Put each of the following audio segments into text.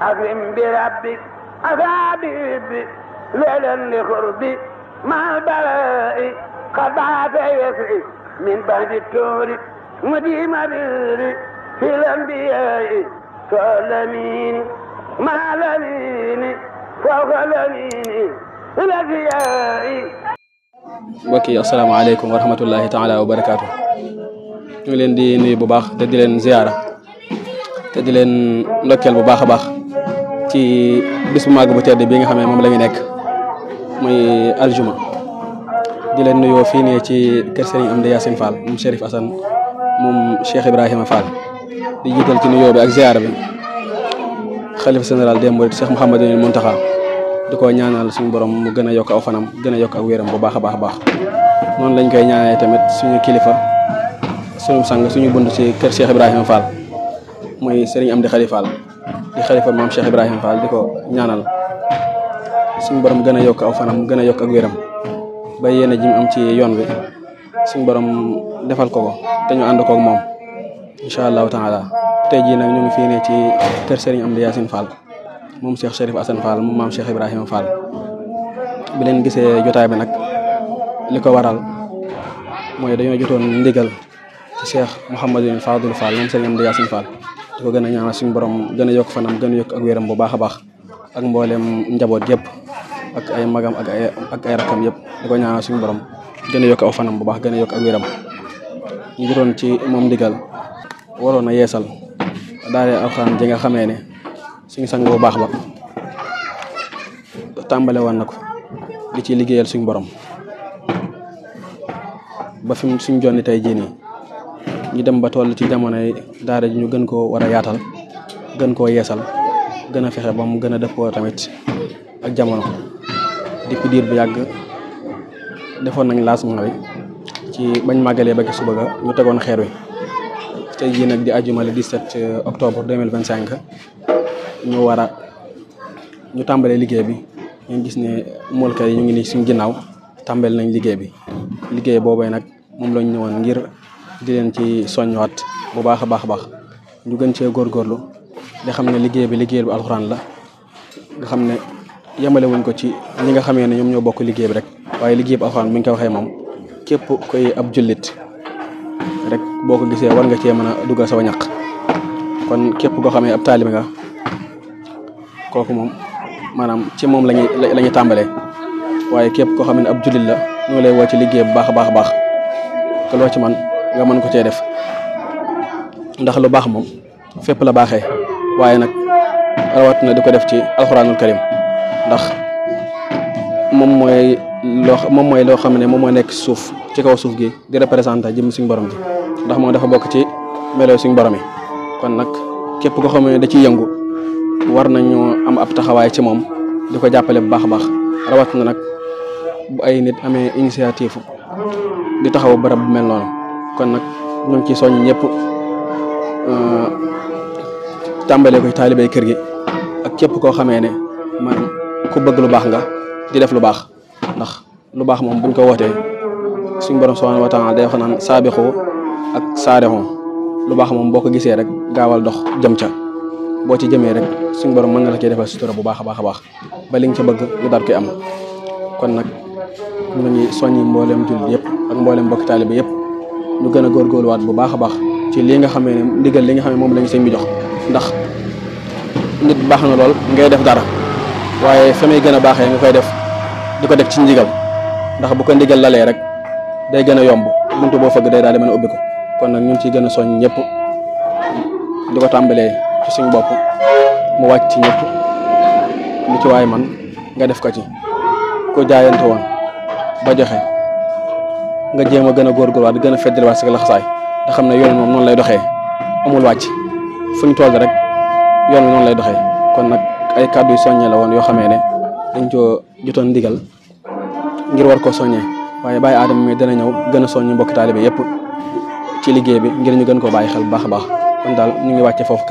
أكرم بربك أفابي ليلا لقربي مع البلاء قد بعث يسري من بعد التور مديم بري في الأنبياء فالأمين مع الأمين فوق الأمين الأنبياء. mbokk yi asalaamaaleykum wa rahmatullahi taala wa barakaatu. ñu ngi leen di nuyu bu baax te di leen ziyaara te di leen ndokkeel bu baax a baax ci bis bu màgg bu tedd bi nga xam ne moom la ñu nekk muy aljuma. di leen nuyoo fii nii ci kër Serigne Amdi Yacine Fall moom Chérif Assane moom Cheikh Ibrahima Fall di jiital ci nuyoo bi ak ziyaara bi xalifa général des mourides Cheikh Mouhamadou Mountakha di ko ñaanal suñu borom mu gën a yokk aw fanam gën a yokk ak wéram bu baax a baax a baax noonu lañ koy ñaanee tamit suñu kilifa suñu sang suñu bunt ci kër Cheikh Ibrahima Fall muy Serigne Amdi Khady Fall di xalifa maam Cheikh Ibrahima Fall di ko ñaanal suñu borom gën a yokk aw fanam gën a yokk ak wéram ba yéene ji mu am ci yoon wi suñu borom defal ko te ñu ànd koog moom incha allahu taala. tey jii nag ñu ngi fii ne ci kër Serigne Amdi Yacine Fall moom Cheikh Chérif Assane Fall moom maam Cheikh Ibrahima Fall. bi leen gisee jotaay bi nag li ko waral mooy dañoo jotoon ndigal ci Cheikh Mouhamadou Fadil Fall moom Serigne Amdi Yacine Fall di ko gën a ñaanal suñu borom gën a yokk fanam gën a yokk ak wéram bu baax a baax ak mboolem njaboot yëpp ak ay magam ak ay rakam yëpp di ko ñaanal suñu borom gën a yokk aw fanam bu baax gën a yokk ak wéram. ñu jotoon ci moom ndigal waroon a yeesal daal alxuraan ji nga xamee ne suñu sang bu baax ba tàmbale woon na ko di ci liggéeyal suñu borom ba fi mu suñ jonni tey jii nii ñu dem ba toll ci jamonoy daara ji ñu gën koo war a yaatal gën koo yeesal gën a fexe ba mu gën a dëppoo tamit ak jamono. depuis diir bu yàgg defoon nañ lancement bi ci bañ màggalee ba ci suba ga ñu tegoon xeer wi tey jii nag di àjjuma le 17 octobre 2025 ñu tàmbalee liggéey bi. ngeen gis ne moolkat yi ñu ngi nii suñ ginnaaw tàmbali nañ liggéey boobee nag moom lañ ñëwoon ngir di leen ci soññwaat bu baax a baax a baax ñu gën cee góorgóorlu di xam ne liggéey bu alxuraan la nga xam ne yemale wuñ ko ci ñi nga xamee ne ñoom ñoo bokk liggéey bi rek waaye liggéey bu alxuraan bu ñu ko waxee moom képp koy ab jullit rek boo ko gisee war nga cee mën a dugal saw ñaq kon képp koo xamee ab taalibe nga kooku moom maanaam ci moom la ñuy tàmbalee waaye képp koo xam ne ab jullit la ñu ngi lay woo ci liggéey bu baax a baax a baax te loo ci man nga mën ko cee def ndax lu baax moom fépp la baaxee waaye nag rawat na di ko def ci alxuraanul karim ndax moom mooy loo xam ne moom moo nekk suuf ci kaw suuf gi di représenté jëm suñu borom ji ndax moom dafa bokk ci melo suñu borom yi kon nag képp koo xam ne da ciy yëngu war nañu am ab taxawaay ci moom di ko jàppale bu baax a baax rawat na nag bu ay nit amee initiative di taxaw barab bu mel noonu kon nag ñu ngi ciy soññ ñëpp tàmbalee ko taalibey kër gi ak képp koo xamee ne maanaam ku bëgg lu baax nga di def lu baax ndax lu baax moom buñ ko wootee suñ borom subhanahu wa taala day wax naan saabixu ak saarixu lu baax moom boo ko gisee rek gaawal dox jëm ca boo ci jëmee rek suñ borom mën na la cee defal sutura bu baax a baax a baax ba li nga ca bëgg ñu daal koy am kon nag ñu ngi soññi mboolem jullit yëpp ak mboolem mbokk taalibe yëpp ñu gën a góorgóorluwaat bu baax a baax ci li nga xamee ne ndigal li nga xam ne moom lañu sëñ bi jox ndax nit baax na lool ngay def dara waaye fa muy gën a baaxee nga koy def di ko def ci ndigal ndax bu ko ndigal lalee rek day gën a yomb buntu boo fëgg day daal di mën a ubbi ko kon nag ñun ciy gën a soññ ñëpp di ko tàmbalee ci suñ bopp mu wàcc ci ñëpp lu ci waay man nga def ko ci ko jaayante woon ba joxe nga jéem a gën a góorgóorluwaat di gën a feddaliwaat si laxasaay nga xam ne yoon moom noonu lay doxee amul wàcc fu ñu toll rek yoon wi noonu lay doxee kon nag ay kàddu yu soññee la woon yoo xamee ne dañ coo jotoon ndigal ngir war koo soññee waaye bàyyi aadama mi dana ñëw gën a soññ mbokki taalibe yëpp ci liggéey bi ngir ñu gën koo bàyyi xel bu baax a baax kon daal ñu ngi wàcce foofu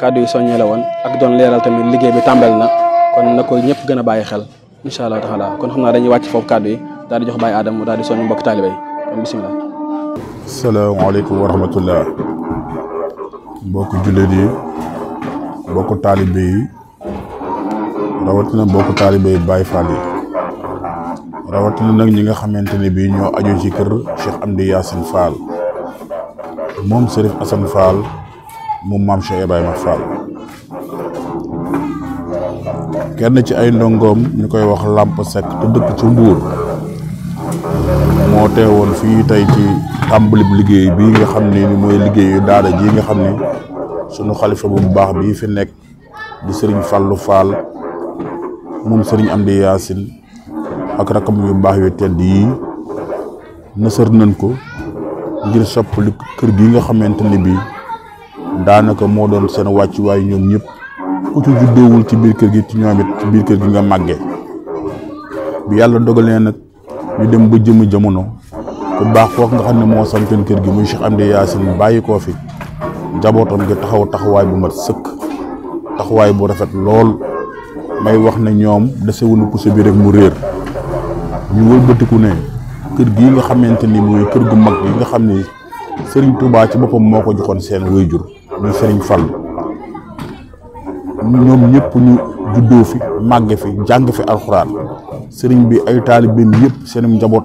kàddu yi soññee la woon ak doon leeral tamit liggéey bi tàmbal na kon na ko ñëpp gën a bàyyi xel incha allah taala kon xam naa dañuy wàcc foofu kàddu yi daal di jox bàyyi aadama mu daal di soññ mbokki taalibe yi kon bisimilah. salaamaaleykum wa rahmatullah mbokk jullit yi bokku taalibe yi rawatina bokku taalibe yi Baay Faal yi rawatina nag ñi nga xamante ne bii ñoo aju ci kër Cheikh Amdi Yacine Fall moom Serif Assane Fall moom maam Cheikh Ibrahima Fall kenn ci ay ndongoom ñu koy wax Lamp Seck te dëkk ci Mbuur moo teewoon fii tey ci tàmbali liggéey bii nga xam ne ni mooy liggéeyu daara ji nga xam ne sunu xalifa bu baax bii fi nekk di Serigne Fallou Fall moom Serigne Amdi Yacine ak rakam yu baax yu tedd yi nësër nañ ko ngir soppali kër gi nga xamante ne bii daanaka moo doon seen wàccuwaay ñoom ñëpp ku ci juddoowul ci biir kër gi ci ñoom it ci biir kër gi nga màggee bi yàlla dogalee nag ñu dem ba jëmu jamono ku baax kooku nga xam ne moo santoon kër gi muy Cheikh Amdi Yacine bàyyi koo fi njabootam gi taxaw taxawaay bu mat sëkk taxawaay bu rafet lool may wax ne ñoom desewuñu puso bi rek mu réer ñu wëlbatiku ne kër gii nga xamante ni mooy kër gu mag yi nga xam ne Serigne Touba ci boppam moo ko joxoon seen wayjur muy Serigne Fall ñoom ñëpp ñu juddoo fi màgge fi jàng fi alxuraan Serigne bi ay taalibeem yëpp seen njaboot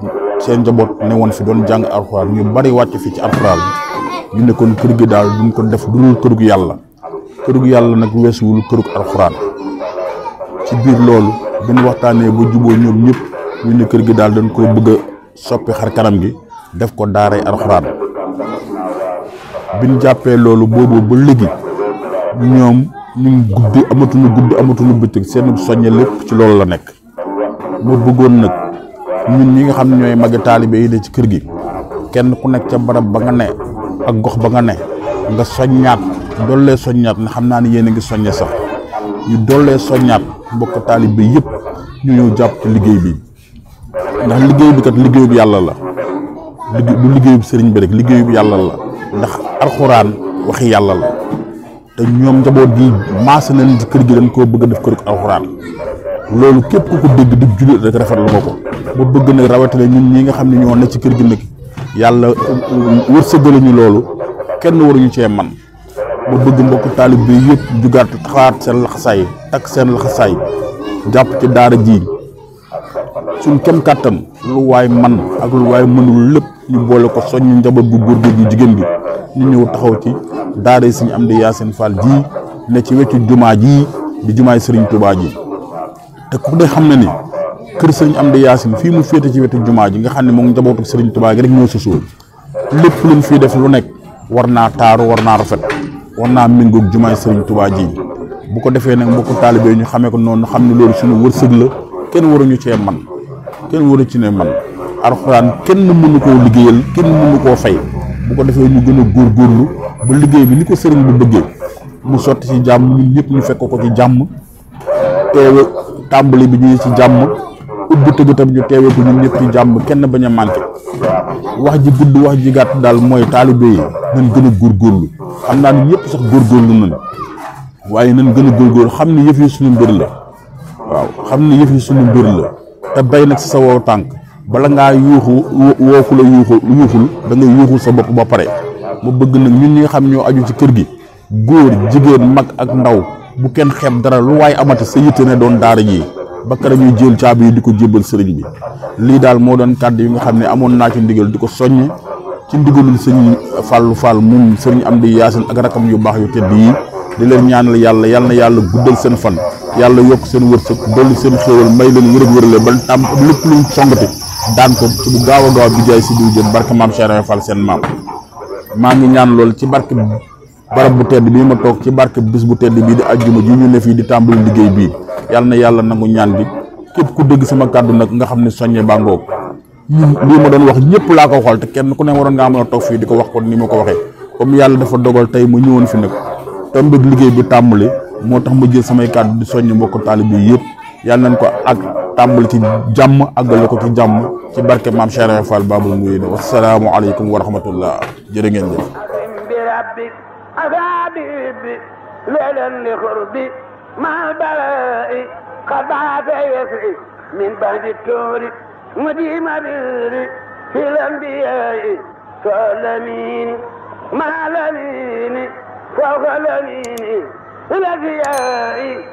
ne woon fi doon jàng alxuraan ñu bari wàcc fi ci alxuraan ñu ne kon kër gi daal duñ ko def dul kërug yàlla nag weesuwul kërug alxuraan ci biir loolu bi ñu waxtaanee ba juboo ñoom ñëpp ñu ne kër gi daal dañ ko bëgg a soppi xar kanam gi def ko daaray alxuraan bi ñu jàppee loolu boobu ba léegi ñoom ñu guddi amatuñu bëccëg seen soññe lépp ci loolu la nekk moo bëggoon nag ñun ñi nga xam ne ñooy magi taalibe yi ne ci kër gi kenn ku nekk ca barab ba nga ne ak gox ba nga ne nga soññaat dollee soññaat ne xam naa ne yéen a ngi soññe sax ñu dollee soññaat mbokk taalibe yëpp ñu ñëw jàpp ci liggéey bi ndax liggéey bi kat liggéey bu yàlla la du liggéey bu sëriñ bi rek liggéey bu yàlla la ndax alxuraan waxi yàlla la te ñoom njaboot gi maase nañ ci kër gi dañ koo bëgg a def kër alxuraan loolu képp ku ko dégg di jullit rek rafetlu nga ko ba bëgg nag rawatina ñun ñi nga xam ne ñoo ne ci kër gi nag yàlla wërsëgale ñu loolu kenn waruñu cee man ba bëgg mbokk taalib bi yëpp jugaat taxawaat seen laxasaay takk seen laxasaay jàpp ci daara ji suñ kem kàttan lu waay man ak lu waay mënul lépp ñu boole ko soññ njaboot gu góor gi jigéen gi ñu ñëw taxaw ci daara yi Serigne Amdi Yacine Fall ji ne ci wetu jumaa ji di jumaay Serigne Touba ji te ku de xam na ni kër Serigne Amdi Yacine fii mu féete ci wetu jumaa ji nga xam ne moom njabootu Serigne Touba gi rek ñoo sosoo lépp luñ fii def lu nekk war naa taaru war naa rafet war naa méngoog jumaay Serigne Touba ji bu ko defee nag mbokku taalibe ñu xamee ko noonu xam ne loolu suñu wërsëg la kenn waruñu cee man kenn waru ci ne man alxuraan kenn mënu koo liggéeyal kenn mënu koo fay bu ko defee ñu gën a góorgóorlu ba liggéey bi ni ko sëriñ bi bëggee mu sotti ci jàmm ñun ñëpp ñu fekk ko ci jàmm teewe tàmbali bi ñu ci jàmm ubbi tëgg tam ñu teewe ko ñun ñëpp ci jàmm kenn bañ a manqué wax ji gudd wax ji gàtt daal mooy taalibe yi nañ gën a góorgóorlu xam naa ni ñëpp sax góorgóorlu nañ waaye nañ gën a góorgóorlu xam ne yëf yi suñu mbir la waaw xam ne yëf yi suñu mbir la te bay nag si sa wow tànk bala ngaa yuuxu wooku la yuuxul da ngay yuuxul sa bopp ba pare mu bëgg nag ñun ñi nga xam ñoo aju ci kër gi góor jigéen mag ak ndaw bu kenn xeeb dara lu waaye amati sa yitte ne doon daara ji ba kër ñuy jël caabi yi di ko jébbal sëriñ bi lii daal moo doon kàddu yi nga xam ne amoon naa ci ndigal di ko soññ ci ndigalul sëñ Fallou Fall moom Serigne Amdi Yacine ak rakam yu baax yu tedd yi di leen ñaanal yàlla yal na yàlla guddal seen fan yàlla yokk seen wërsëg dolli seen xéewal may leen wërëg-wërale ba tam lépp luñ songati daan ko ci bu gaaw a gaaw bi jaay si diw jën barke maam Cheikh Fall seen maam maa ngi ñaan loolu ci barke barab bu tedd bii ma toog ci barke bis bu tedd bii di ajjuma ji ñu ne fii di tàmbali liggéey bii yàlla na yàlla nangu ñaan bi képp ku dégg sama kàddu nag nga xam ne soññe baa ngoog lii ma doon wax ñëpp laa ko xool te kenn ku ne waroon ngaa mën a toog fii di ko wax ko ni ma ko waxee comme yàlla dafa dogal tey ma ñëwoon fi nag tombéeg liggéey bi tàmbali moo tax ma jël samay kàddu di soññ mbokk taalib yi yëpp yàlla nañ ko ak tàmbali ci jàmm àggale ko ci jàmm ci barke maam Cheikh Fall Babul Mouridina wasalaamu aleykum wa rahmatullah jërë ngeen jëf من بعد التور مديم بيري في الأنبياء فالمين مع الأمين فوق الأمين الأنبياء